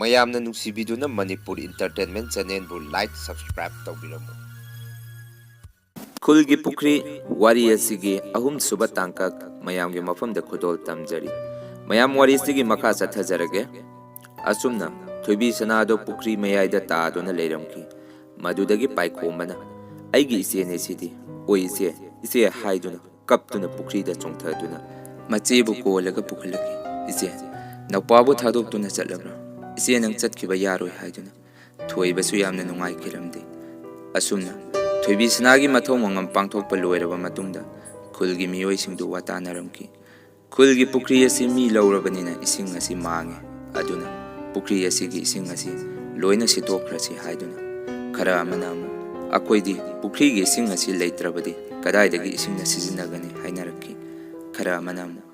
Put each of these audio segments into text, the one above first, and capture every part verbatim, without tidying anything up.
ꯃꯌꯥꯝꯅ ꯅꯨꯡꯁꯤꯕꯤꯗꯨꯅ Manipur Entertainment Channelꯕꯨ like, subscribe ꯇꯧꯕꯤꯔꯝꯃꯨ꯫ ꯈꯨꯜꯒꯤ ꯄꯨꯈ꯭ꯔꯤ ꯋꯥꯔꯤ ꯑꯁꯤꯒꯤ ꯑꯍꯨꯝꯁꯨꯕ ꯇꯥꯡꯀꯛ ꯃꯌꯥꯝꯒꯤ ꯃꯐꯝꯗ ꯈꯨꯗꯣꯜ ꯇꯝꯖꯔꯤ꯫ ꯃꯌꯥꯝ ꯋꯥꯔꯤꯁꯤꯒꯤ ꯃꯈꯥ ꯆꯠꯊꯖꯔꯒꯦ꯫ ꯑꯁꯨꯝꯅ ꯊꯣꯏꯕꯤ ꯁꯅꯥꯗꯣ ꯄꯨꯈ꯭ꯔꯤ ꯃꯌꯥꯏꯗ ꯇꯥꯗꯨꯅ ꯂꯩꯔꯝꯈꯤ꯫ ꯃꯗꯨꯗꯒꯤ ꯄꯥꯏꯈꯣꯝꯕꯅ "ꯑꯩꯒꯤ ꯏꯆꯦꯅꯦ ꯁꯤꯗꯤ, ꯑꯣꯏ ꯏꯆꯦ, ꯏꯆꯦ" ꯍꯥꯏꯗꯨꯅ ꯀꯞꯇꯨꯅ ꯄꯨꯈ꯭ꯔꯤꯗ ꯆꯣꯡꯊꯗꯨꯅ ꯃꯆꯦꯕꯨ ꯀꯣꯜꯂꯒ ꯄꯨꯈꯠꯂꯛꯈꯤ꯫ "ꯏꯆꯦ, ꯅꯧꯄꯥꯕꯨ ꯊꯥꯗꯣꯛꯇꯨꯅ ꯆꯠꯂꯕ꯭ꯔꯥ? ꯏꯆꯦ, ꯅꯪ ꯆꯠꯈꯤꯕ ꯌꯥꯔꯣꯏ" ꯍꯥꯏꯗꯨꯅ꯫ ꯊꯣꯏꯕꯁꯨ ꯌꯥꯝꯅ ꯅꯨꯡꯉꯥꯏꯈꯤꯔꯝꯗꯦ꯫ ꯑꯁꯨꯝꯅ ꯊꯣꯏꯕꯤ ꯁꯅꯥꯒꯤ ꯃꯊꯧ ꯃꯉꯝ ꯄꯥꯡꯊꯣꯛꯄ ꯂꯣꯏꯔꯕ ꯃꯇꯨꯡꯗ ꯈꯨꯜꯒꯤ ꯃꯤꯑꯣꯏꯁꯤꯡꯗꯨ ꯋꯥꯇꯥꯅꯔꯝꯈꯤ꯫ "ꯈꯨꯜꯒꯤ ꯄꯨꯈ꯭ꯔꯤ ꯑꯁꯤ ꯃꯤ ꯂꯧꯔꯕꯅꯤꯅ ꯏꯁꯤꯡ ꯑꯁꯤ ꯃꯥꯡꯉꯦ, ꯑꯗꯨꯅ ꯄꯨꯈ꯭ꯔꯤ ꯑꯁꯤꯒꯤ ꯏꯁꯤꯡ ꯑꯁꯤ ꯂꯣꯏꯅ ꯁꯤꯠꯇꯣꯛꯈ꯭ꯔꯁꯤ" ꯍꯥꯏꯗꯨꯅ꯫ ꯈꯔ ꯑꯃꯅ ꯑꯃꯨꯛ, "ꯑꯩꯈꯣꯏꯗꯤ ꯄꯨꯈ꯭ꯔꯤꯒꯤ ꯏꯁꯤꯡ ꯑꯁꯤ ꯂꯩꯇ꯭ꯔꯕꯗꯤ ꯀꯗꯥꯏꯗꯒꯤ ꯏꯁꯤꯡꯅ ꯁꯤꯖꯤꯟꯅꯒꯅꯤ?" ꯍꯥꯏꯅꯔꯛꯈꯤ꯫ ꯈꯔ ꯑꯃꯅ ꯑꯃꯨꯛ,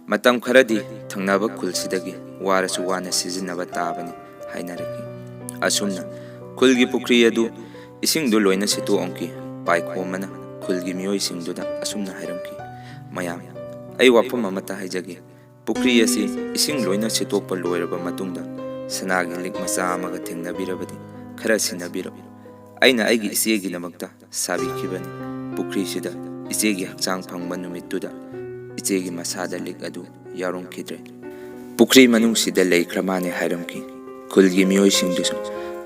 "ꯃꯇꯝ ꯈꯔꯗꯤ ꯊꯪꯅꯕ ꯈꯨꯜꯁꯤꯗꯒꯤ ꯋꯥꯔꯁꯨ ꯋꯥꯅ ꯁꯤꯖꯤꯟꯅꯕ ꯇꯥꯕꯅꯤ" ꯍꯥꯏꯅꯔꯛꯈꯤ꯫ ꯑꯁꯨꯝꯅ ꯈꯨꯜꯒꯤ ꯄꯨꯈ꯭ꯔꯤ ꯑꯗꯨ ꯏꯁꯤꯡꯗꯨ ꯂꯣꯏꯅ ꯁꯤꯠꯇꯣꯛꯑꯝꯈꯤ꯫ ꯄꯥꯏꯈꯣꯝꯕꯅ ꯈꯨꯜꯒꯤ ꯃꯤꯑꯣꯏꯁꯤꯡꯗꯨꯗ ꯑꯁꯨꯝꯅ ꯍꯥꯏꯔꯝꯈꯤ, "ꯃꯌꯥꯝ, ꯑꯩ ꯋꯥꯐꯝ ꯑꯃꯠꯇ ꯍꯥꯏꯖꯒꯦ꯫ ꯄꯨꯈ꯭ꯔꯤ ꯑꯁꯤ ꯏꯁꯤꯡ ꯂꯣꯏꯅ ꯁꯤꯠꯇꯣꯛꯄ ꯂꯣꯏꯔꯕ ꯃꯇꯨꯡꯗ ꯁꯅꯥꯒꯤ ꯂꯤꯛ ꯃꯆꯥ ꯑꯃꯒ ꯊꯦꯡꯅꯕꯤꯔꯕꯗꯤ ꯈꯔ ꯁꯤꯟꯅꯕꯤꯔꯛꯎ꯫ ꯑꯩꯅ ꯑꯩꯒꯤ ꯏꯆꯦꯒꯤꯗꯃꯛꯇ ꯁꯥꯕꯤꯈꯤꯕꯅꯤ꯫ ꯄꯨꯈ꯭ꯔꯤꯁꯤꯗ ꯏꯆꯦꯒꯤ ꯍꯛꯆꯥꯡ ꯐꯪꯕ ꯅꯨꯃꯤꯠꯇꯨꯗ ꯏꯆꯦꯒꯤ ꯃꯁꯥꯗ ꯂꯤꯛ ꯑꯗꯨ ꯌꯥꯎꯔꯝꯈꯤꯗ꯭ꯔꯦ꯫ ꯄꯨꯈ꯭ꯔꯤ ꯃꯅꯨꯡꯁꯤꯗ ꯂꯩꯈ꯭ꯔ ꯃꯥꯅꯦ" ꯍꯥꯏꯔꯝꯈꯤ꯫ ꯈꯨꯜꯒꯤ ꯃꯤꯑꯣꯏꯁꯤꯡꯗꯨꯁꯨ,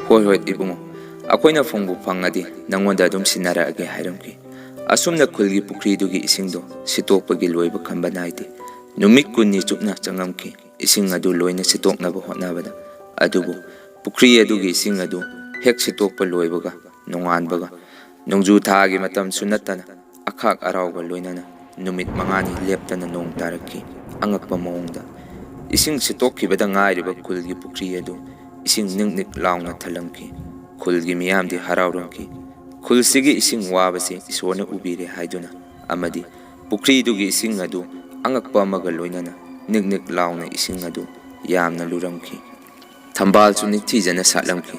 "ꯍꯣꯏ, ꯍꯣꯏ, ꯏꯕꯨꯡꯉꯣ, ꯑꯩꯈꯣꯏꯅ ꯐꯪꯕꯨ ꯐꯪꯉꯗꯤ ꯅꯪꯉꯣꯟꯗ ꯑꯗꯨꯝ ꯁꯤꯟꯅꯔꯛꯑꯒꯦ" ꯍꯥꯏꯔꯝꯈꯤ꯫ ꯑꯁꯨꯝꯅ ꯈꯨꯜꯒꯤ ꯄꯨꯈ꯭ꯔꯤꯗꯨꯒꯤ ꯏꯁꯤꯡꯗꯣ ꯁꯤꯠꯇꯣꯛꯄꯒꯤ ꯂꯣꯏꯕ ꯈꯝꯕ ꯅꯥꯏꯗꯦ꯫ ꯅꯨꯃꯤꯠ ꯀꯨꯟꯅꯤ ꯆꯨꯞꯅ ꯆꯪꯉꯝꯈꯤ ꯏꯁꯤꯡ ꯑꯗꯨ ꯂꯣꯏꯅ ꯁꯤꯠꯇꯣꯛꯅꯕ ꯍꯣꯠꯅꯕꯗ꯫ ꯑꯗꯨꯕꯨ ꯄꯨꯈ꯭ꯔꯤ ꯑꯗꯨꯒꯤ ꯏꯁꯤꯡ ꯑꯗꯨ ꯍꯦꯛ ꯁꯤꯠꯇꯣꯛꯄ ꯂꯣꯏꯕꯒ ꯅꯣꯡꯉꯥꯟꯕꯒ ꯅꯣꯡꯖꯨ ꯊꯥꯒꯤ ꯃꯇꯝꯁꯨ ꯅꯠꯇꯅ ꯑꯈꯥꯛ ꯑꯔꯥꯎꯒ ꯂꯣꯏꯅꯅ ꯅꯨꯃꯤꯠ ꯃꯉꯥꯅꯤ ꯂꯦꯞꯇꯅ ꯅꯣꯡ ꯇꯥꯔꯛꯈꯤ꯫ ꯑꯉꯛꯄ ꯃꯑꯣꯡꯗ ꯏꯁꯤꯡ ꯁꯤꯠꯇꯣꯛꯈꯤꯕꯗ ꯉꯥꯏꯔꯤꯕ ꯈꯨꯜꯒꯤ ꯄꯨꯈ꯭ꯔꯤ ꯑꯗꯨ ꯏꯁꯤꯡ ꯅꯤꯛ ꯅꯤꯛ ꯂꯥꯎꯅ ꯊꯜꯂꯝꯈꯤ꯫ ꯈꯨꯜꯒꯤ ꯃꯤꯌꯥꯝꯗꯤ ꯍꯔꯥꯎꯔꯝꯈꯤ꯫ ꯈꯨꯜꯁꯤꯒꯤ ꯏꯁꯤꯡ ꯋꯥꯕꯁꯤ ꯏꯁꯣꯔꯅ ꯎꯕꯤꯔꯦ ꯍꯥꯏꯗꯨꯅ ꯑꯃꯗꯤ ꯄꯨꯈ꯭ꯔꯤꯗꯨꯒꯤ ꯏꯁꯤꯡ ꯑꯗꯨ ꯑꯉꯛꯄ ꯑꯃꯒ ꯂꯣꯏꯅꯅ ꯅꯤꯛ ꯅꯤꯛ ꯂꯥꯎꯅ ꯏꯁꯤꯡ ꯑꯗꯨ ꯌꯥꯝꯅ ꯂꯨꯔꯝꯈꯤ꯫ ꯊꯝꯕꯥꯜꯁꯨ ꯅꯤꯡꯊꯤꯖꯅ ꯁꯥꯠꯂꯝꯈꯤ꯫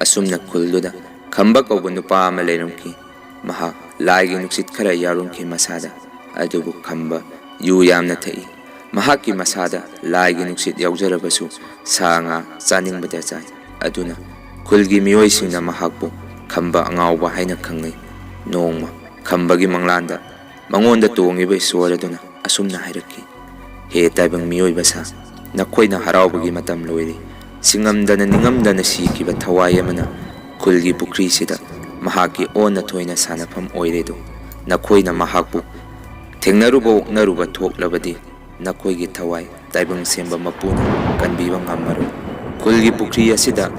ꯑꯁꯨꯝꯅ ꯈꯨꯜꯗꯨꯗ ꯈꯝꯕ ꯀꯧꯕ ꯅꯨꯄꯥ ꯑꯃ ꯂꯩꯔꯝꯈꯤ꯫ ꯃꯍꯥꯛ ꯂꯥꯏꯒꯤ ꯅꯨꯡꯁꯤꯠ ꯈꯔ ꯌꯥꯎꯔꯝꯈꯤ ꯃꯁꯥꯗ꯫ ꯑꯗꯨꯕꯨ ꯈꯝꯕ ꯌꯨ ꯌꯥꯝꯅ ꯊꯛꯏ꯫ ꯃꯍꯥꯛꯀꯤ ꯃꯁꯥꯗ ꯂꯥꯏꯒꯤ ꯅꯨꯡꯁꯤꯠ ꯌꯥꯎꯖꯔꯕꯁꯨ ꯁꯥ ꯉꯥ ꯆꯥꯅꯤꯡꯕꯗ ꯆꯥꯏ꯫ ꯑꯗꯨꯅ ꯈꯨꯜꯒꯤ ꯃꯤꯑꯣꯏꯁꯤꯡꯅ ꯃꯍꯥꯛꯄꯨ ꯈꯝꯕ ꯑꯉꯥꯎꯕ ꯍꯥꯏꯅ ꯈꯪꯅꯩ꯫ ꯅꯣꯡꯃ ꯈꯝꯕꯒꯤ ꯃꯪꯂꯥꯟꯗ ꯃꯉꯣꯟꯗ ꯇꯣꯡꯉꯤꯕ ꯏꯁꯣꯔ ꯑꯗꯨꯅ ꯑꯁꯨꯝꯅ ꯍꯥꯏꯔꯛꯈꯤ, "ꯍꯦ ꯇꯥꯏꯕꯪ ꯃꯤꯑꯣꯏꯕ ꯁꯥ, ꯅꯈꯣꯏꯅ ꯍꯔꯥꯎꯕꯒꯤ ꯃꯇꯝ ꯂꯣꯏꯔꯦ꯫ ꯁꯤꯡꯉꯝꯗꯅ ꯅꯤꯡꯉꯝꯗꯅ ꯁꯤꯈꯤꯕ ꯊꯋꯥꯏ ꯑꯃꯅ ꯈꯨꯜꯒꯤ ꯄꯨꯈ꯭ꯔꯤꯁꯤꯗ ꯃꯍꯥꯛꯀꯤ ꯑꯣꯟꯅ ꯊꯣꯏꯅ ꯁꯥꯟꯅꯐꯝ ꯑꯣꯏꯔꯦꯗꯣ꯫ ꯅꯈꯣꯏꯅ ꯃꯍꯥꯛꯄꯨ ꯊꯦꯡꯅꯔꯨꯕ ꯑꯣꯛꯅꯔꯨꯕ ꯊꯣꯛꯂꯕꯗꯤ ꯅꯈꯣꯏꯒꯤ ꯊꯋꯥꯏ ꯇꯥꯏꯕꯪ ꯁꯦꯝꯕ ꯃꯄꯨꯅ ꯀꯟꯕꯤꯕ ꯉꯝꯃꯔꯣꯏ꯫ ꯈꯨꯜꯒꯤ ꯄꯨꯈ꯭ꯔꯤ ꯑꯁꯤꯗ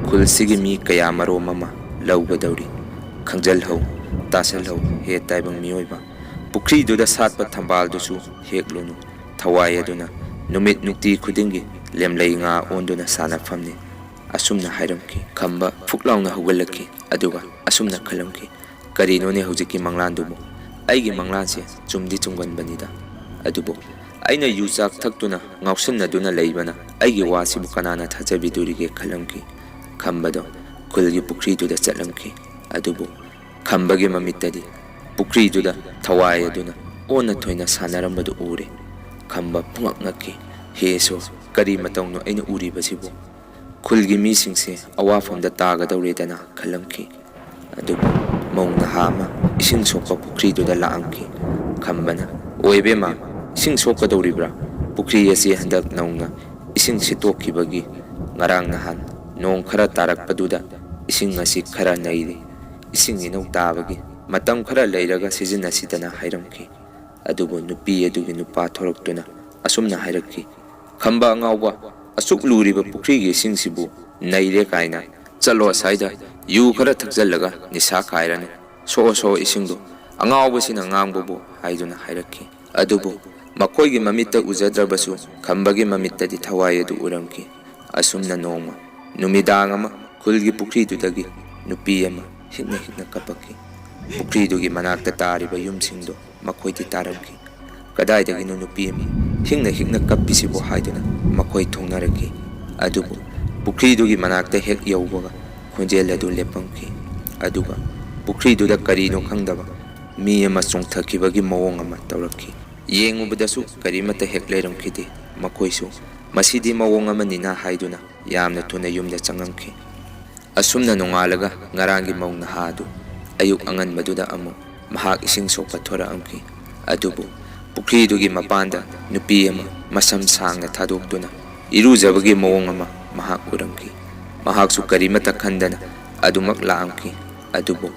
ꯈꯨꯜꯁꯤꯒꯤ ꯃꯤ ꯀꯌꯥ ꯃꯔꯣꯝ ꯑꯃ ꯂꯧꯒꯗꯧꯔꯤ꯫ ꯈꯪꯖꯤꯜꯍꯧ, ꯇꯥꯁꯤꯜꯍꯧ, ꯍꯦ ꯇꯥꯏꯕꯪ ꯃꯤꯑꯣꯏꯕ꯫ ꯄꯨꯈ꯭ꯔꯤꯗꯨꯗ ꯁꯥꯠꯄ ꯊꯝꯕꯥꯜꯗꯨꯁꯨ ꯍꯦꯛꯂꯨꯅꯨ꯫ ꯊꯋꯥꯏ ꯑꯗꯨꯅ ꯅꯨꯃꯤꯠ ꯅꯨꯡꯇꯤ ꯈꯨꯗꯤꯡꯒꯤ ꯂꯦꯝꯂꯩ ꯉꯥ ꯑꯣꯟꯗꯨꯅ ꯁꯥꯟꯅꯐꯝꯅꯤ"꯫ ꯑꯁꯨꯝꯅ ꯍꯥꯏꯔꯝꯈꯤ꯫ ꯈꯝꯕ ꯐꯨꯛ ꯂꯥꯎꯅ ꯍꯧꯒꯠꯂꯛꯈꯤ, ꯑꯗꯨꯒ ꯑꯁꯨꯝꯅ ꯈꯜꯂꯝꯈꯤ, "ꯀꯔꯤꯅꯣꯅꯦ ꯍꯧꯖꯤꯛꯀꯤ ꯃꯪꯂꯥꯟꯗꯨꯕꯨ? ꯑꯩꯒꯤ ꯃꯪꯂꯥꯟꯁꯦ ꯆꯨꯝꯗꯤ ꯆꯨꯝꯒꯟꯕꯅꯤꯗ꯫ ꯑꯗꯨꯕꯨ ꯑꯩꯅ ꯌꯨ ꯆꯥꯛ ꯊꯛꯇꯨꯅ ꯉꯥꯎꯁꯤꯟꯅꯗꯨꯅ ꯂꯩꯕꯅ ꯑꯩꯒꯤ ꯋꯥꯁꯤꯕꯨ ꯀꯅꯥꯅ ꯊꯥꯖꯕꯤꯗꯣꯔꯤꯒꯦ?" ꯈꯜꯂꯝꯈꯤ꯫ ꯈꯝꯕꯗꯣ ꯈꯨꯜꯒꯤ ꯄꯨꯈ꯭ꯔꯤꯗꯨꯗ ꯆꯠꯂꯝꯈꯤ꯫ ꯑꯗꯨꯕꯨ ꯈꯝꯕꯒꯤ ꯃꯃꯤꯠꯇꯗꯤ ꯄꯨꯈ꯭ꯔꯤꯗꯨꯗ ꯊꯋꯥꯏ ꯑꯗꯨꯅ ꯑꯣꯟꯅ ꯊꯣꯏꯅ ꯁꯥꯟꯅꯔꯝꯕꯗꯨ ꯎꯔꯦ꯫ ꯈꯝꯕ ꯄꯨꯡꯉꯛ ꯉꯛꯈꯤ꯫ "ꯍꯦ ꯏꯁꯣꯔ, ꯀꯔꯤ ꯃꯇꯧꯅꯣ ꯑꯩꯅ ꯎꯔꯤꯕꯁꯤꯕꯨ? ꯈꯨꯜꯒꯤ ꯃꯤꯁꯤꯡꯁꯦ ꯑꯋꯥꯐꯝꯗ ꯇꯥꯒꯗꯧꯔꯦꯗꯅ" ꯈꯜꯂꯝꯈꯤ꯫ ꯑꯗꯨꯕꯨ ꯃꯧ ꯅꯍꯥ ꯑꯃ ꯏꯁꯤꯡ ꯁꯣꯛꯄ ꯄꯨꯈ꯭ꯔꯤꯗꯨꯗ ꯂꯥꯛꯑꯝꯈꯤ꯫ ꯈꯝꯕꯅ, "ꯑꯣ ꯏꯕꯦꯝꯃ, ꯏꯁꯤꯡ ꯁꯣꯛꯀꯗꯧꯔꯤꯕ꯭ꯔꯥ? ꯄꯨꯈ꯭ꯔꯤ ꯑꯁꯤ ꯍꯟꯗꯛ ꯅꯧꯅ ꯏꯁꯤꯡ ꯁꯤꯠꯇꯣꯛꯈꯤꯕꯒꯤ ꯉꯔꯥꯡ ꯅꯍꯥꯟ ꯅꯣꯡ ꯈꯔ ꯇꯥꯔꯛꯄꯗꯨꯗ ꯏꯁꯤꯡ ꯑꯁꯤ ꯈꯔ ꯅꯩꯔꯤ꯫ ꯏꯁꯤꯡ ꯏꯅꯧ ꯇꯥꯕꯒꯤ ꯃꯇꯝ ꯈꯔ ꯂꯩꯔꯒ ꯁꯤꯖꯤꯟꯅꯁꯤꯗꯅ" ꯍꯥꯏꯔꯝꯈꯤ꯫ ꯑꯗꯨꯕꯨ ꯅꯨꯄꯤ ꯑꯗꯨꯒꯤ ꯅꯨꯄꯥ ꯊꯣꯔꯛꯇꯨꯅ ꯑꯁꯨꯝꯅ ꯍꯥꯏꯔꯛꯈꯤ, "ꯈꯝꯕ ꯑꯉꯥꯎꯕ, ꯑꯁꯨꯛ ꯂꯨꯔꯤꯕ ꯄꯨꯈ꯭ꯔꯤꯒꯤ ꯏꯁꯤꯡꯁꯤꯕꯨ ꯅꯩꯔꯦ ꯀꯥꯏꯅ? ꯆꯠꯂꯣ ꯑꯁ꯭ꯋꯥꯏꯗ ꯌꯨ ꯈꯔ ꯊꯛꯆꯜꯂꯒ ꯅꯤꯁꯥ ꯈꯥꯏꯔꯅꯨ꯫ ꯁꯣꯛꯑꯣ, ꯁꯣꯛꯑꯣ ꯏꯁꯤꯡꯗꯣ, ꯑꯉꯥꯎꯕꯁꯤꯅ ꯉꯥꯡꯕꯕꯨ" ꯍꯥꯏꯗꯨꯅ ꯍꯥꯏꯔꯛꯈꯤ꯫ ꯑꯗꯨꯕꯨ ꯃꯈꯣꯏꯒꯤ ꯃꯃꯤꯠꯇ ꯎꯖꯗ꯭ꯔꯕꯁꯨ ꯈꯝꯕꯒꯤ ꯃꯃꯤꯠꯇꯗꯤ ꯊꯋꯥꯏ ꯑꯗꯨ ꯎꯔꯝꯈꯤ꯫ ꯑꯁꯨꯝꯅ ꯅꯣꯡꯃ ꯅꯨꯃꯤꯗꯥꯡ ꯑꯃ ꯈꯨꯜꯒꯤ ꯄꯨꯈ꯭ꯔꯤꯗꯨꯗꯒꯤ ꯅꯨꯄꯤ ꯑꯃ ꯍꯤꯛꯅ ꯍꯤꯛꯅ ꯀꯞꯄꯛꯈꯤ꯫ ꯄꯨꯈ꯭ꯔꯤꯗꯨꯒꯤ ꯃꯅꯥꯛꯇ ꯇꯥꯔꯤꯕ ꯌꯨꯝꯁꯤꯡꯗꯣ ꯃꯈꯣꯏꯗꯤ ꯇꯥꯔꯝꯈꯤ꯫ "ꯀꯗꯥꯏꯗꯒꯤꯅꯣ ꯅꯨꯄꯤ ꯑꯃ ꯍꯤꯡꯅ ꯍꯤꯡꯅ ꯀꯞꯄꯤꯁꯤꯕꯣ?" ꯍꯥꯏꯗꯨꯅ ꯃꯈꯣꯏ ꯊꯣꯡꯅꯔꯛꯈꯤ꯫ ꯑꯗꯨꯕꯨ ꯄꯨꯈ꯭ꯔꯤꯗꯨꯒꯤ ꯃꯅꯥꯛꯇ ꯍꯦꯛ ꯌꯧꯕꯒ ꯈꯣꯟꯖꯦꯜ ꯑꯗꯨ ꯂꯦꯞꯄꯝꯈꯤ꯫ ꯑꯗꯨꯒ ꯄꯨꯈ꯭ꯔꯤꯗꯨꯗ ꯀꯔꯤꯅꯣ ꯈꯪꯗꯕ ꯃꯤ ꯑꯃ ꯆꯣꯡꯊꯈꯤꯕꯒꯤ ꯃꯑꯣꯡ ꯑꯃ ꯇꯧꯔꯛꯈꯤ꯫ ꯌꯦꯡꯉꯨꯕꯗꯁꯨ ꯀꯔꯤꯃꯠꯇ ꯍꯦꯛ ꯂꯩꯔꯝꯈꯤꯗꯦ꯫ ꯃꯈꯣꯏꯁꯨ "ꯃꯁꯤꯗꯤ ꯃꯑꯣꯡ ꯑꯃꯅꯤꯅ" ꯍꯥꯏꯗꯨꯅ ꯌꯥꯝꯅ ꯊꯨꯅ ꯌꯨꯝꯗ ꯆꯪꯉꯝꯈꯤ꯫ ꯑꯁꯨꯝꯅ ꯅꯣꯡꯉꯥꯜꯂꯒ ꯉꯔꯥꯡꯒꯤ ꯃꯧ ꯅꯍꯥ ꯑꯗꯨ ꯑꯌꯨꯛ ꯑꯉꯟꯕꯗꯨꯗ ꯑꯃꯨꯛ ꯃꯍꯥꯛ ꯏꯁꯤꯡ ꯁꯣꯛꯄ ꯊꯣꯔꯛꯑꯝꯈꯤ꯫ ꯑꯗꯨꯕꯨ ꯄꯨꯈ꯭ꯔꯤꯗꯨꯒꯤ ꯃꯄꯥꯟꯗ ꯅꯨꯄꯤ ꯑꯃ ꯃꯁꯝ ꯁꯥꯡꯅ ꯊꯥꯗꯣꯛꯇꯨꯅ ꯏꯔꯨꯖꯕꯒꯤ ꯃꯑꯣꯡ ꯑꯃ ꯃꯍꯥꯛ ꯎꯔꯝꯈꯤ꯫ ꯃꯍꯥꯛꯁꯨ ꯀꯔꯤꯃꯠꯇ ꯈꯟꯗꯅ ꯑꯗꯨꯃꯛ ꯂꯥꯛꯑꯝꯈꯤ꯫ ꯑꯗꯨꯕꯨ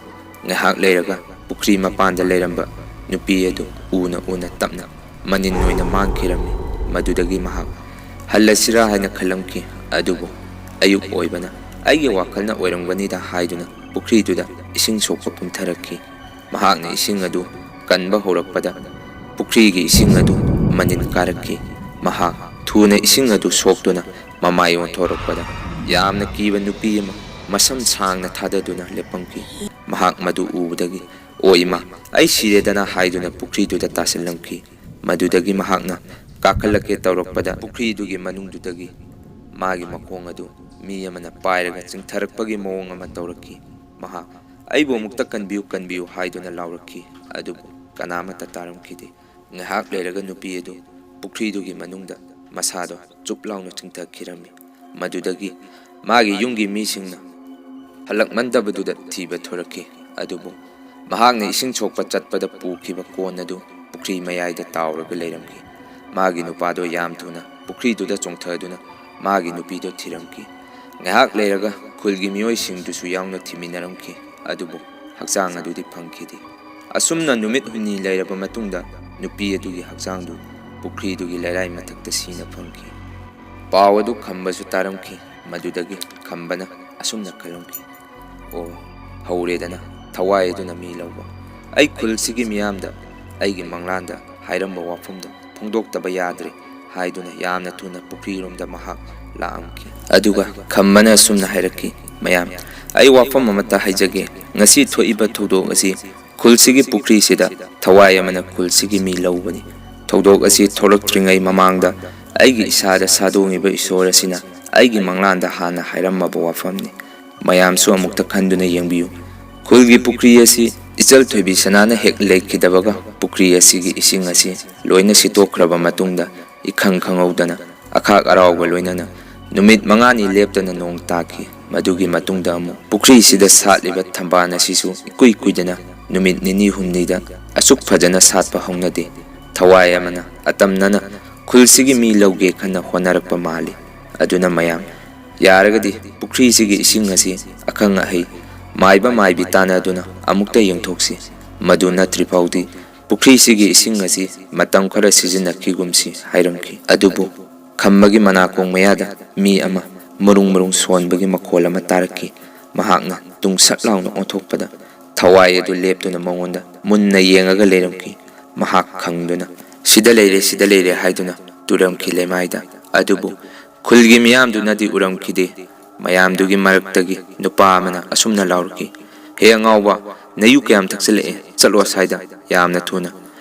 ꯉꯥꯏꯍꯥꯛ ꯂꯩꯔꯒ ꯄꯨꯈ꯭ꯔꯤ ꯃꯄꯥꯟꯗ ꯂꯩꯔꯝꯕ ꯅꯨꯄꯤ ꯑꯗꯨ ꯎꯅ ꯎꯅ ꯇꯞꯅ ꯃꯅꯤꯟ ꯑꯣꯏꯅ ꯃꯥꯡꯈꯤꯔꯝꯃꯤ꯫ ꯃꯗꯨꯗꯒꯤ ꯃꯍꯥꯛ ꯍꯜꯂꯁꯤꯔꯥ ꯍꯥꯏꯅ ꯈꯜꯂꯝꯈꯤ꯫ ꯑꯗꯨꯕꯨ ꯑꯌꯨꯛ ꯑꯣꯏꯕꯅ "ꯑꯩꯒꯤ ꯋꯥꯈꯜꯅ ꯑꯣꯏꯔꯝꯒꯅꯤꯗ" ꯍꯥꯏꯗꯨꯅ ꯄꯨꯈ꯭ꯔꯤꯗꯨꯗ ꯏꯁꯤꯡ ꯁꯣꯛꯄ ꯀꯨꯝꯊꯔꯛꯈꯤ꯫ ꯃꯍꯥꯛꯅ ꯏꯁꯤꯡ ꯑꯗꯨ ꯀꯟꯕ ꯍꯧꯔꯛꯄꯗ ꯄꯨꯈ꯭ꯔꯤꯒꯤ ꯏꯁꯤꯡ ꯑꯗꯨ ꯃꯅꯤꯟ ꯀꯥꯔꯛꯈꯤ꯫ ꯃꯍꯥꯛ ꯊꯨꯅ ꯏꯁꯤꯡ ꯑꯗꯨ ꯁꯣꯛꯇꯨꯅ ꯃꯃꯥꯏ ꯑꯣꯟꯊꯣꯔꯛꯄꯗ ꯌꯥꯝꯅ ꯀꯤꯕ ꯅꯨꯄꯤ ꯑꯃ ꯃꯁꯝ ꯁꯥꯡꯅ ꯊꯥꯗꯗꯨꯅ ꯂꯦꯞꯄꯝꯈꯤ꯫ ꯃꯍꯥꯛ ꯃꯗꯨ ꯎꯕꯗꯒꯤ "ꯑꯣ ꯏꯃꯥ, ꯑꯩ ꯁꯤꯔꯦꯗꯅ" ꯍꯥꯏꯗꯨꯅ ꯄꯨꯈ꯭ꯔꯤꯗꯨꯗ ꯇꯥꯁꯤꯜꯂꯝꯈꯤ꯫ ꯃꯗꯨꯗꯒꯤ ꯃꯍꯥꯛꯅ ꯀꯥꯈꯠꯂꯛꯀꯦ ꯇꯧꯔꯛꯄꯗ ꯄꯨꯈ꯭ꯔꯤꯗꯨꯒꯤ ꯃꯅꯨꯡꯗꯨꯗꯒꯤ ꯃꯥꯒꯤ ꯃꯈꯣꯡ ꯑꯗꯨ ꯃꯤ ꯑꯃꯅ ꯄꯥꯏꯔꯒ ꯆꯤꯡꯊꯔꯛꯄꯒꯤ ꯃꯑꯣꯡ ꯑꯃ ꯇꯧꯔꯛꯈꯤ꯫ ꯃꯍꯥꯛ "ꯑꯩꯕꯨ ꯑꯃꯨꯛꯇ ꯀꯟꯕꯤꯌꯨ, ꯀꯟꯕꯤꯌꯨ" ꯍꯥꯏꯗꯨꯅ ꯂꯥꯎꯔꯛꯈꯤ꯫ ꯑꯗꯨꯕꯨ ꯀꯅꯥꯃꯠꯇ ꯇꯥꯔꯝꯈꯤꯗꯦ꯫ ꯉꯥꯏꯍꯥꯛ ꯂꯩꯔꯒ ꯅꯨꯄꯤ ꯑꯗꯨ ꯄꯨꯈ꯭ꯔꯤꯗꯨꯒꯤ ꯃꯅꯨꯡꯗ ꯃꯁꯥꯗꯣ ꯆꯨꯞ ꯂꯥꯎꯅ ꯆꯤꯡꯊꯈꯤꯔꯝꯃꯤ꯫ ꯃꯗꯨꯗꯒꯤ ꯃꯥꯒꯤ ꯌꯨꯝꯒꯤ ꯃꯤꯁꯤꯡꯅ ꯍꯜꯂꯛꯃꯟꯗꯕꯗꯨꯗ ꯊꯤꯕ ꯊꯣꯔꯛꯈꯤ꯫ ꯑꯗꯨꯕꯨ ꯃꯍꯥꯛꯅ ꯏꯁꯤꯡ ꯁꯣꯛꯄ ꯆꯠꯄꯗ ꯄꯨꯈꯤꯕ ꯀꯣꯟ ꯑꯗꯨ ꯄꯨꯈ꯭ꯔꯤ ꯃꯌꯥꯏꯗ ꯇꯥꯎꯔꯒ ꯂꯩꯔꯝꯈꯤ꯫ ꯃꯥꯒꯤ ꯅꯨꯄꯥꯗꯣ ꯌꯥꯝ ꯊꯨꯅ ꯄꯨꯈ꯭ꯔꯤꯗꯨꯗ ꯆꯣꯡꯊꯗꯨꯅ ꯃꯥꯒꯤ ꯅꯨꯄꯤꯗꯣ ꯊꯤꯔꯝꯈꯤ꯫ ꯉꯥꯏꯍꯥꯛ ꯂꯩꯔꯒ ꯈꯨꯜꯒꯤ ꯃꯤꯑꯣꯏꯁꯤꯡꯗꯨꯁꯨ ꯌꯥꯎꯅ ꯊꯤꯃꯤꯟꯅꯔꯝꯈꯤ꯫ ꯑꯗꯨꯕꯨ ꯍꯛꯆꯥꯡ ꯑꯗꯨꯗꯤ ꯐꯪꯈꯤꯗꯦ꯫ ꯑꯁꯨꯝꯅ ꯅꯨꯃꯤꯠ ꯍꯨꯝꯅꯤ ꯂꯩꯔꯕ ꯃꯇꯨꯡꯗ ꯅꯨꯄꯤ ꯑꯗꯨꯒꯤ ꯍꯛꯆꯥꯡꯗꯨ ꯄꯨꯈ꯭ꯔꯤꯗꯨꯒꯤ ꯂꯩꯔꯥꯏ ꯃꯊꯛꯇ ꯁꯤꯅ ꯐꯪꯈꯤ꯫ ꯄꯥꯎ ꯑꯗꯨ ꯈꯝꯕꯁꯨ ꯇꯥꯔꯝꯈꯤ꯫ ꯃꯗꯨꯗꯒꯤ ꯈꯝꯕꯅ ꯑꯁꯨꯝꯅ ꯈꯜꯂꯝꯈꯤ, "ꯑꯣ, ꯍꯧꯔꯦꯗꯅ ꯊꯋꯥꯏ ꯑꯗꯨꯅ ꯃꯤ ꯂꯧꯕ꯫ ꯑꯩ ꯈꯨꯜꯁꯤꯒꯤ ꯃꯤꯌꯥꯝꯗ ꯑꯩꯒꯤ ꯃꯪꯂꯥꯟꯗ ꯍꯥꯏꯔꯝꯕ ꯋꯥꯐꯝꯗꯣ ꯐꯣꯡꯗꯣꯛꯇꯕ ꯌꯥꯗ꯭ꯔꯦ" ꯍꯥꯏꯗꯨꯅ ꯌꯥꯝꯅ ꯊꯨꯅ ꯄꯨꯈ꯭ꯔꯤꯔꯣꯝꯗ ꯃꯍꯥꯛ ꯂꯥꯛꯑꯝꯈꯤ꯫ ꯑꯗꯨꯒ ꯈꯝꯕꯅ ꯑꯁꯨꯝꯅ ꯍꯥꯏꯔꯛꯈꯤ, "ꯃꯌꯥꯝ, ꯑꯩ ꯋꯥꯐꯝ ꯑꯃꯠꯇ ꯍꯥꯏꯖꯒꯦ꯫ ꯉꯁꯤ ꯊꯣꯛꯏꯕ ꯊꯧꯗꯣꯛ ꯑꯁꯤ ꯈꯨꯜꯁꯤꯒꯤ ꯄꯨꯈ꯭ꯔꯤꯁꯤꯗ ꯊꯋꯥꯏ ꯑꯃꯅ ꯈꯨꯜꯁꯤꯒꯤ ꯃꯤ ꯂꯧꯕꯅꯤ꯫ ꯊꯧꯗꯣꯛ ꯑꯁꯤ ꯊꯣꯛꯂꯛꯇ꯭ꯔꯤꯉꯩ ꯃꯃꯥꯡꯗ ꯑꯩꯒꯤ ꯏꯁꯥꯗ ꯁꯥꯗꯣꯡꯉꯤꯕ ꯏꯁꯣꯔ ꯑꯁꯤꯅ ꯑꯩꯒꯤ ꯃꯪꯂꯥꯟꯗ ꯍꯥꯟꯅ ꯍꯥꯏꯔꯝꯃꯕ ꯋꯥꯐꯝꯅꯤ꯫ ꯃꯌꯥꯝꯁꯨ ꯑꯃꯨꯛꯇ ꯈꯟꯗꯨꯅ ꯌꯦꯡꯕꯤꯌꯨ꯫ ꯈꯨꯜꯒꯤ ꯄꯨꯈ꯭ꯔꯤ ꯑꯁꯤ ꯏꯆꯜ ꯊꯣꯏꯕꯤ ꯁꯅꯥꯅ ꯍꯦꯛ ꯂꯩꯈꯤꯗꯕꯒ ꯄꯨꯈ꯭ꯔꯤ ꯑꯁꯤꯒꯤ ꯏꯁꯤꯡ ꯑꯁꯤ ꯂꯣꯏꯅ ꯁꯤꯠꯇꯣꯛꯈ꯭ꯔꯕ ꯃꯇꯨꯡꯗ, ꯏꯈꯪ ꯈꯪꯍꯧꯗꯅ ꯑꯈꯥꯛ ꯑꯔꯥꯎꯕ ꯂꯣꯏꯅꯅ ꯅꯨꯃꯤꯠ ꯃꯉꯥꯅꯤ ꯂꯦꯞꯇꯅ ꯅꯣꯡ ꯇꯥꯈꯤ꯫ ꯃꯗꯨꯒꯤ ꯃꯇꯨꯡꯗ ꯑꯃꯨꯛ ꯄꯨꯈ꯭ꯔꯤꯁꯤꯗ ꯁꯥꯠꯂꯤꯕ ꯊꯝꯕꯥꯜ ꯑꯁꯤꯁꯨ ꯏꯀꯨꯏ ꯀꯨꯏꯗꯅ ꯅꯨꯃꯤꯠ ꯅꯤꯅꯤ ꯍꯨꯝꯅꯤꯗ ꯑꯁꯨꯛ ꯐꯖꯅ ꯁꯥꯠꯄ ꯍꯧꯅꯗꯦ꯫ ꯊꯋꯥꯏ ꯑꯃꯅ ꯑꯇꯝꯅꯅ ꯈꯨꯜꯁꯤꯒꯤ ꯃꯤ ꯂꯧꯒꯦ ꯈꯟꯅ ꯍꯣꯠꯅꯔꯛꯄ ꯃꯥꯜꯂꯤ꯫ ꯑꯗꯨꯅ ꯃꯌꯥꯝ, ꯌꯥꯔꯒꯗꯤ ꯄꯨꯈ꯭ꯔꯤꯁꯤꯒꯤ ꯏꯁꯤꯡ ꯑꯁꯤ ꯑꯈꯪ ꯑꯍꯩ ꯃꯥꯏꯕ ꯃꯥꯏꯕꯤ ꯇꯥꯟꯅꯗꯨꯅ ꯑꯃꯨꯛꯇ ꯌꯦꯡꯊꯣꯛꯁꯤ꯫ ꯃꯗꯨ ꯅꯠꯇ꯭ꯔꯤ ꯐꯥꯎꯗꯤ ꯄꯨꯈ꯭ꯔꯤꯁꯤꯒꯤ ꯏꯁꯤꯡ ꯑꯁꯤ ꯃꯇꯝ ꯈꯔ ꯁꯤꯖꯤꯟꯅꯈꯤꯒꯨꯝꯁꯤ ꯍꯥꯏꯔꯝꯈꯤ꯫ ꯑꯗꯨꯕꯨ ꯈꯝꯕꯒꯤ ꯃꯅꯥꯀꯣꯡ ꯃꯌꯥꯗ ꯃꯤ ꯑꯃ ꯃꯔꯨꯡ ꯃꯔꯨꯡ ꯁꯣꯟꯕꯒꯤ ꯃꯈꯣꯜ ꯑꯃ ꯇꯥꯔꯛꯈꯤ꯫ ꯃꯍꯥꯛꯅ ꯇꯨꯡꯁꯠ ꯂꯥꯎꯅ ꯑꯣꯟꯊꯣꯛꯄꯗ ꯊꯋꯥꯏ ꯑꯗꯨ ꯂꯦꯞꯇꯨꯅ ꯃꯉꯣꯟꯗ ꯃꯨꯟꯅ ꯌꯦꯡꯉꯒ ꯂꯩꯔꯝꯈꯤ꯫ ꯃꯍꯥꯛ ꯈꯪꯗꯨꯅ, "ꯁꯤꯗ ꯂꯩꯔꯦ, ꯁꯤꯗ ꯂꯩꯔꯦ" ꯍꯥꯏꯗꯨꯅ ꯇꯨꯔꯝꯈꯤ ꯂꯩꯃꯥꯏꯗ꯫ ꯑꯗꯨꯕꯨ ꯈꯨꯜꯒꯤ ꯃꯤꯌꯥꯝꯗꯨꯅꯗꯤ ꯎꯔꯝꯈꯤꯗꯦ꯫ ꯃꯌꯥꯝꯗꯨꯒꯤ ꯃꯔꯛꯇꯒꯤ ꯅꯨꯄꯥ ꯑꯃꯅ ꯑꯁꯨꯝꯅ ꯂꯥꯎꯔꯛꯈꯤ, "ꯍꯦ ꯑꯉꯥꯎꯕ, ꯅꯌꯨ ꯀꯌꯥꯝ ꯊꯛꯆꯤꯜꯂꯛꯑꯦ? ꯆꯠꯂꯣ ꯑꯁ꯭ꯋꯥꯏꯗ ꯌꯥꯝꯅ ꯊꯨꯅ꯫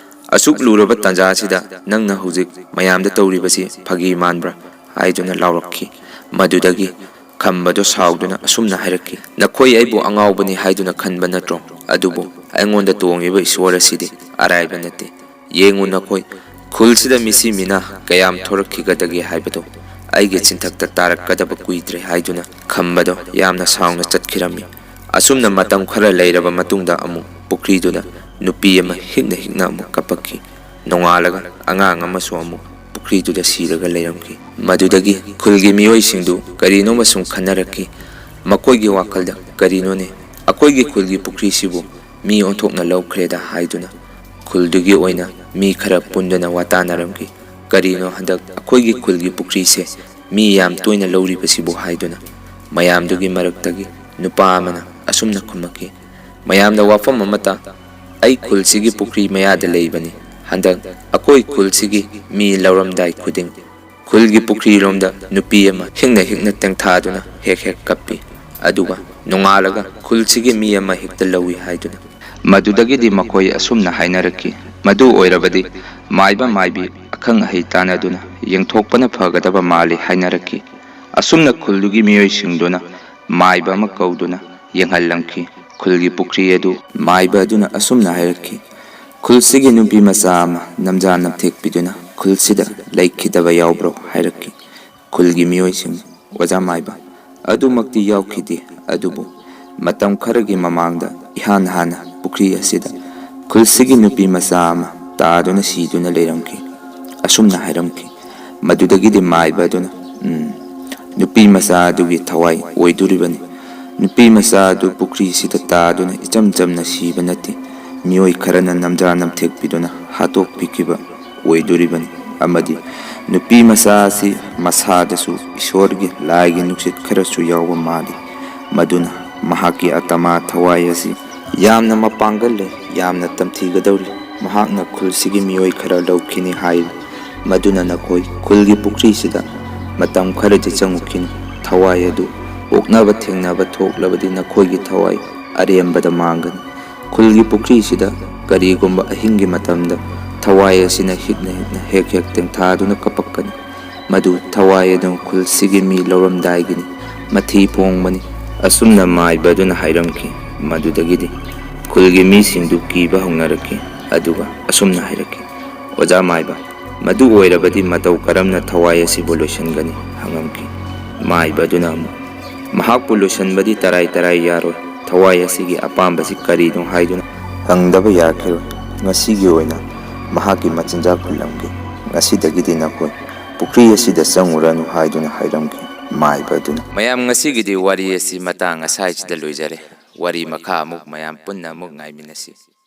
ꯑꯁꯨꯛ ꯂꯨꯔꯕ ꯇꯥꯟꯖꯥ ꯑꯁꯤꯗ ꯅꯪꯅ ꯍꯧꯖꯤꯛ ꯃꯌꯥꯝꯗ ꯇꯧꯔꯤꯕꯁꯤ ꯐꯥꯒꯤ ꯃꯥꯟꯕ꯭ꯔꯥ?" ꯍꯥꯏꯗꯨꯅ ꯂꯥꯎꯔꯛꯈꯤ꯫ ꯃꯗꯨꯗꯒꯤ ꯈꯝꯕꯗꯣ ꯁꯥꯎꯗꯨꯅ ꯑꯁꯨꯝꯅ ꯍꯥꯏꯔꯛꯈꯤ, "ꯅꯈꯣꯏ ꯑꯩꯕꯨ ꯑꯉꯥꯎꯕꯅꯤ ꯍꯥꯏꯗꯨꯅ ꯈꯟꯕ ꯅꯠꯇ꯭ꯔꯣ? ꯑꯗꯨꯕꯨ ꯑꯩꯉꯣꯟꯗ ꯇꯣꯡꯉꯤꯕ ꯏꯁꯣꯔ ꯑꯁꯤꯗꯤ ꯑꯔꯥꯏꯕ ꯅꯠꯇꯦ꯫ ꯌꯦꯡꯉꯨ ꯅꯈꯣꯏ, ꯈꯨꯜꯁꯤꯗ ꯃꯤꯁꯤ ꯃꯤꯅꯥ ꯀꯌꯥꯝ ꯊꯣꯔꯛꯈꯤꯒꯗꯒꯦ ꯍꯥꯏꯕꯗꯣ ꯑꯩꯒꯤ ꯆꯤꯟꯊꯛꯇ ꯇꯥꯔꯛꯀꯗꯕ ꯀꯨꯏꯗ꯭ꯔꯦ" ꯍꯥꯏꯗꯨꯅ ꯈꯝꯕꯗꯣ ꯌꯥꯝꯅ ꯁꯥꯎꯅ ꯆꯠꯈꯤꯔꯝꯃꯤ꯫ ꯑꯁꯨꯝꯅ ꯃꯇꯝ ꯈꯔ ꯂꯩꯔꯕ ꯃꯇꯨꯡꯗ ꯑꯃꯨꯛ ꯄꯨꯈ꯭ꯔꯤꯗꯨꯗ ꯅꯨꯄꯤ ꯑꯃ ꯍꯤꯛꯅ ꯍꯤꯛꯅ ꯑꯃꯨꯛ ꯀꯞꯄꯛꯈꯤ꯫ ꯅꯣꯡꯉꯥꯜꯂꯒ ꯑꯉꯥꯡ ꯑꯃꯁꯨ ꯑꯃꯨꯛ ꯄꯨꯈ꯭ꯔꯤꯗꯨꯗ ꯁꯤꯔꯒ ꯂꯩꯔꯝꯈꯤ꯫ ꯃꯗꯨꯗꯒꯤ ꯈꯨꯜꯒꯤ ꯃꯤꯑꯣꯏꯁꯤꯡꯗꯨ ꯀꯔꯤꯅꯣꯃ ꯁꯨꯝ ꯈꯟꯅꯔꯛꯈꯤ꯫ ꯃꯈꯣꯏꯒꯤ ꯋꯥꯈꯜꯗ, "ꯀꯔꯤꯅꯣꯅꯦ, ꯑꯩꯈꯣꯏꯒꯤ ꯈꯨꯜꯒꯤ ꯄꯨꯈ꯭ꯔꯤꯁꯤꯕꯨ ꯃꯤ ꯑꯣꯟꯊꯣꯛꯅ ꯂꯧꯈ꯭ꯔꯦꯗ" ꯍꯥꯏꯗꯨꯅ ꯈꯨꯜꯗꯨꯒꯤ ꯑꯣꯏꯅ ꯃꯤ ꯈꯔ ꯄꯨꯟꯗꯨꯅ ꯋꯥꯇꯥꯅꯔꯝꯈꯤ꯫ "ꯀꯔꯤꯅꯣ ꯍꯟꯗꯛ ꯑꯩꯈꯣꯏꯒꯤ ꯈꯨꯜꯒꯤ ꯄꯨꯈ꯭ꯔꯤꯁꯦ ꯃꯤ ꯌꯥꯝ ꯇꯣꯏꯅ ꯂꯧꯔꯤꯕꯁꯤꯕꯨ?" ꯍꯥꯏꯗꯨꯅ꯫ ꯃꯌꯥꯝꯗꯨꯒꯤ ꯃꯔꯛꯇꯒꯤ ꯅꯨꯄꯥ ꯑꯃꯅ ꯑꯁꯨꯝꯅ ꯈꯨꯝꯃꯛꯈꯤ, "ꯃꯌꯥꯝꯅ ꯋꯥꯐꯝ ꯑꯃꯇ, ꯑꯩ ꯈꯨꯜꯁꯤꯒꯤ ꯄꯨꯈ꯭ꯔꯤ ꯃꯌꯥꯗ ꯂꯩꯕꯅꯤ꯫ ꯍꯟꯗꯛ ꯑꯩꯈꯣꯏ ꯈꯨꯜꯁꯤꯒꯤ ꯃꯤ ꯂꯧꯔꯝꯗꯥꯏ ꯈꯨꯗꯤꯡ ꯈꯨꯜꯒꯤ ꯄꯨꯈ꯭ꯔꯤꯔꯣꯝꯗ ꯅꯨꯄꯤ ꯑꯃ ꯍꯤꯛꯅ ꯍꯤꯛꯅ ꯇꯦꯡꯊꯥꯗꯨꯅ ꯍꯦꯛ ꯍꯦꯛ ꯀꯞꯄꯤ꯫ ꯑꯗꯨꯒ ꯅꯣꯡꯉꯥꯜꯂꯒ ꯈꯨꯜꯁꯤꯒꯤ ꯃꯤ ꯑꯃ ꯍꯦꯛꯇ ꯂꯧꯏ" ꯍꯥꯏꯗꯨꯅ꯫ ꯃꯗꯨꯗꯒꯤꯗꯤ ꯃꯈꯣꯏ ꯑꯁꯨꯝꯅ ꯍꯥꯏꯅꯔꯛꯈꯤ, "ꯃꯗꯨ ꯑꯣꯏꯔꯕꯗꯤ ꯃꯥꯏꯕ ꯃꯥꯏꯕꯤ ꯑꯈꯪ ꯑꯍꯩ ꯇꯥꯟꯅꯗꯨꯅ ꯌꯦꯡꯊꯣꯛꯄꯅ ꯐꯒꯗꯕ ꯃꯥꯜꯂꯤ" ꯍꯥꯏꯅꯔꯛꯈꯤ꯫ ꯑꯁꯨꯝꯅ ꯈꯨꯜꯗꯨꯒꯤ ꯃꯤꯑꯣꯏꯁꯤꯡꯗꯨꯅ ꯃꯥꯏꯕ ꯑꯃ ꯀꯧꯗꯨꯅ ꯌꯦꯡꯍꯜꯂꯝꯈꯤ꯫ ꯈꯨꯜꯒꯤ ꯄꯨꯈ꯭ꯔꯤ ꯑꯗꯨ ꯃꯥꯏꯕ ꯑꯗꯨꯅ ꯑꯁꯨꯝꯅ ꯍꯥꯏꯔꯛꯈꯤ, "ꯈꯨꯜꯁꯤꯒꯤ ꯅꯨꯄꯤ ꯃꯆꯥ ꯑꯃ ꯅꯝꯖꯥ ꯅꯝꯊꯦꯛꯄꯤꯗꯨꯅ ꯈꯨꯜꯁꯤꯗ ꯂꯩꯈꯤꯗꯕ ꯌꯥꯎꯕ꯭ꯔꯣ?" ꯍꯥꯏꯔꯛꯈꯤ꯫ ꯈꯨꯜꯒꯤ ꯃꯤꯑꯣꯏꯁꯤꯡ, "ꯑꯣꯖꯥ ꯃꯥꯏꯕ, ꯑꯗꯨꯃꯛꯇꯤ ꯌꯥꯎꯈꯤꯗꯦ, ꯑꯗꯨꯕꯨ ꯃꯇꯝ ꯈꯔꯒꯤ ꯃꯃꯥꯡꯗ ꯏꯍꯥꯟ ꯍꯥꯟꯅ ꯄꯨꯈ꯭ꯔꯤ ꯑꯁꯤꯗ ꯈꯨꯜꯁꯤꯒꯤ ꯅꯨꯄꯤ ꯃꯆꯥ ꯑꯃ ꯇꯥꯗꯨꯅ ꯁꯤꯗꯨꯅ ꯂꯩꯔꯝꯈꯤ", ꯑꯁꯨꯝꯅ ꯍꯥꯏꯔꯝꯈꯤ꯫ ꯃꯗꯨꯗꯒꯤꯗꯤ ꯃꯥꯏꯕ ꯑꯗꯨꯅ, "ꯎꯝ, ꯅꯨꯄꯤ ꯃꯆꯥ ꯑꯗꯨꯒꯤ ꯊꯋꯥꯏ ꯑꯣꯏꯗꯣꯔꯤꯕꯅꯤ꯫ ꯅꯨꯄꯤ ꯃꯆꯥ ꯑꯗꯨ ꯄꯨꯈ꯭ꯔꯤꯁꯤꯗ ꯇꯥꯗꯨꯅ ꯏꯆꯝ ꯆꯝꯅ ꯁꯤꯕ ꯅꯠꯇꯦ꯫ ꯃꯤꯑꯣꯏ ꯈꯔꯅ ꯅꯝꯖꯥ ꯅꯝꯊꯦꯛꯄꯤꯗꯨꯅ ꯍꯥꯠꯇꯣꯛꯄꯤꯈꯤꯕ ꯑꯣꯏꯗꯣꯔꯤꯕꯅꯤ꯫ ꯑꯃꯗꯤ ꯅꯨꯄꯤ ꯃꯆꯥ ꯑꯁꯤ ꯃꯁꯥꯗꯁꯨ ꯏꯁꯣꯔꯒꯤ, ꯂꯥꯏꯒꯤ ꯅꯨꯡꯁꯤꯠ ꯈꯔꯁꯨ ꯌꯥꯎꯕ ꯃꯥꯜꯂꯤ꯫ ꯃꯗꯨꯅ ꯃꯍꯥꯛꯀꯤ ꯑꯇꯃꯥ ꯊꯋꯥꯏ ꯑꯁꯤ ꯌꯥꯝꯅ ꯃꯄꯥꯡꯒꯜ ꯂꯩ, ꯌꯥꯝꯅ ꯇꯝꯊꯤꯒꯗꯧꯔꯤ꯫ ꯃꯍꯥꯛꯅ ꯈꯨꯜꯁꯤꯒꯤ ꯃꯤꯑꯣꯏ ꯈꯔ ꯂꯧꯈꯤꯅꯤ ꯍꯥꯏꯔꯤ꯫ ꯃꯗꯨꯅ ꯅꯈꯣꯏ ꯈꯨꯜꯒꯤ ꯄꯨꯈ꯭ꯔꯤꯁꯤꯗ ꯃꯇꯝ ꯈꯔꯗꯤ ꯆꯪꯉꯨꯈꯤꯅꯨ꯫ ꯊꯋꯥꯏ ꯑꯗꯨ ꯑꯣꯛꯅꯕ ꯊꯦꯡꯅꯕ ꯊꯣꯛꯂꯕꯗꯤ ꯅꯈꯣꯏꯒꯤ ꯊꯋꯥꯏ ꯑꯔꯦꯝꯕꯗ ꯃꯥꯡꯒꯅꯤ꯫ ꯈꯨꯜꯒꯤ ꯄꯨꯈ꯭ꯔꯤꯁꯤꯗ ꯀꯔꯤꯒꯨꯝꯕ ꯑꯍꯤꯡꯒꯤ ꯃꯇꯝꯗ ꯊꯋꯥꯏ ꯑꯁꯤꯅ ꯍꯤꯛꯅ ꯍꯤꯛꯅ ꯍꯦꯛ ꯍꯦꯛ ꯇꯦꯡꯊꯥꯗꯨꯅ ꯀꯞꯄꯛꯀꯅꯤ꯫ ꯃꯗꯨ ꯊꯋꯥꯏ ꯑꯗꯨ ꯈꯨꯜꯁꯤꯒꯤ ꯃꯤ ꯂꯧꯔꯝꯗꯥꯏꯒꯤꯅꯤ꯫ ꯃꯊꯤ ꯐꯣꯡꯕꯅꯤ꯫" ꯑꯁꯨꯝꯅ ꯃꯥꯏꯕ ꯑꯗꯨꯅ ꯍꯥꯏꯔꯝꯈꯤ꯫ ꯃꯗꯨꯗꯒꯤꯗꯤ ꯈꯨꯜꯒꯤ ꯃꯤꯁꯤꯡꯗꯨ ꯀꯤꯕ ꯍꯧꯅꯔꯛꯈꯤ꯫ ꯑꯗꯨꯒ ꯑꯁꯨꯝꯅ ꯍꯥꯏꯔꯛꯈꯤ, "ꯑꯣꯖꯥ ꯃꯥꯏꯕ, ꯃꯗꯨ ꯑꯣꯏꯔꯕꯗꯤ ꯃꯇꯧ ꯀꯔꯝꯅ ꯊꯋꯥꯏ ꯑꯁꯤꯕꯨ ꯂꯣꯏꯁꯤꯟꯒꯅꯤ?" ꯍꯪꯉꯝꯈꯤ꯫ ꯃꯥꯏꯕ ꯑꯗꯨꯅ ꯑꯃꯨꯛ, "ꯃꯍꯥꯛꯄꯨ ꯂꯣꯏꯁꯤꯟꯕꯗꯤ ꯇꯔꯥꯏ ꯇꯔꯥꯏ ꯌꯥꯔꯣꯏ꯫ ꯊꯋꯥꯏ ꯑꯁꯤꯒꯤ ꯑꯄꯥꯝꯕꯁꯤ ꯀꯔꯤꯅꯣ ꯍꯥꯏꯗꯨꯅ ꯍꯪꯗꯕ ꯌꯥꯈꯤꯔꯣꯏ꯫ ꯉꯁꯤꯒꯤ ꯑꯣꯏꯅ ꯃꯍꯥꯛꯀꯤ ꯃꯆꯤꯟꯖꯥꯛ ꯍꯨꯜꯂꯝꯒꯦ꯫ ꯉꯁꯤꯗꯒꯤꯗꯤ ꯅꯈꯣꯏ ꯄꯨꯈ꯭ꯔꯤ ꯑꯁꯤꯗ ꯆꯪꯉꯨꯔꯅꯨ" ꯍꯥꯏꯗꯨꯅ ꯍꯥꯏꯔꯝꯈꯤ꯫ ꯃꯥꯏꯕ ꯑꯗꯨꯅ꯫ ꯃꯌꯥꯝ, ꯉꯁꯤꯒꯤꯗꯤ ꯋꯥꯔꯤ ꯑꯁꯤ ꯃꯇꯥꯡ ꯑꯁꯥꯏꯁꯤꯗ ꯂꯣꯏꯖꯔꯦ꯫ ꯋꯥꯔꯤ ꯃꯈꯥ ꯑꯃꯨꯛ ꯃꯌꯥꯝ ꯄꯨꯟꯅ ꯑꯃꯨꯛ ꯉꯥꯏꯃꯤꯟꯅꯁꯤ꯫